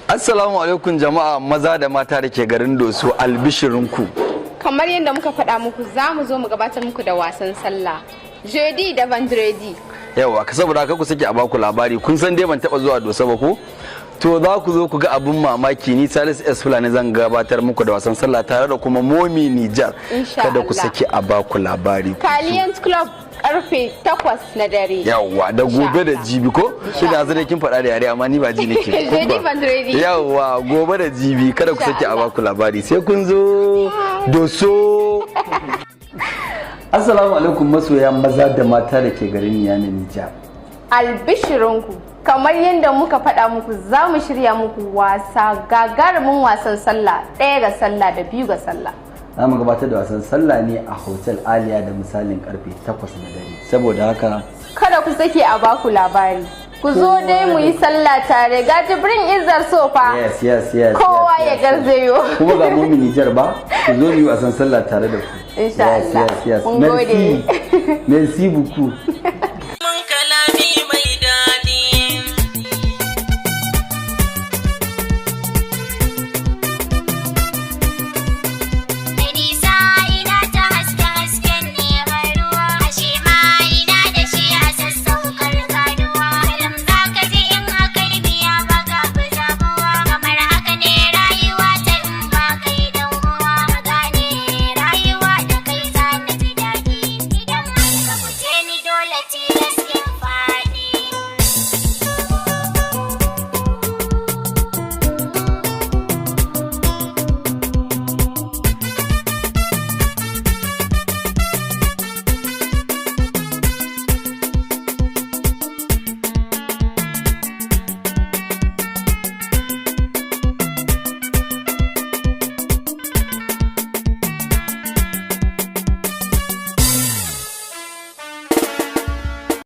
Assalamu alaikum jama'a, maza da mata da ke garin Doso, albishirinku. Kamar yadda muka faɗa muku, za mu zo mu gabatar muku da wasan sallah. Jeudi da vendredi. Yawa, ka saboda haka ku sake a baku labari. Kun san dai ban taba zuwa Doso ba ko? To, za ku zo ku ga abin mamaki. Ni Salisu S Fulani zan gabatar muku da wasan sallah tare da kuma Momi Nijar. Insha Kada ku Allah. sake a baku labari. Kalient Club, karfe 8 na dare. Yawwa, da gobe da Allah. jibi ko? Shi da zai kin faɗa da yare, amma ni ba ji nake. Jeudi, vendredi. Yawwa, gobe da jibi, kada ku Insha sake a Allah. baku labari, sai kun zo Doso. Assalamu alaikum masoya maza da mata da ke garin Niamey, Nijar. Albishirinku, kamar yadda muka faɗa muku, za mu shirya muku wasa, gagarumin wasan sallah, 1 ga sallah da 2 ga sallah. Za mu gabatar da wasan sallah ne a Hotel Aliya da misalin karfe 8 na dare. Saboda haka Kada ku sake a baku labari. Ku zo dai mu yi sallah tare, ga Jibrin Izzar Sofa. Yes. Kowa yes, ya yes. garzayo. Kuma ga Momi Nijar ba, ku zo mu yi wasan sallah tare da ku. Insha Yes, Allah. yes. Mun gode. Merci. Merci beaucoup.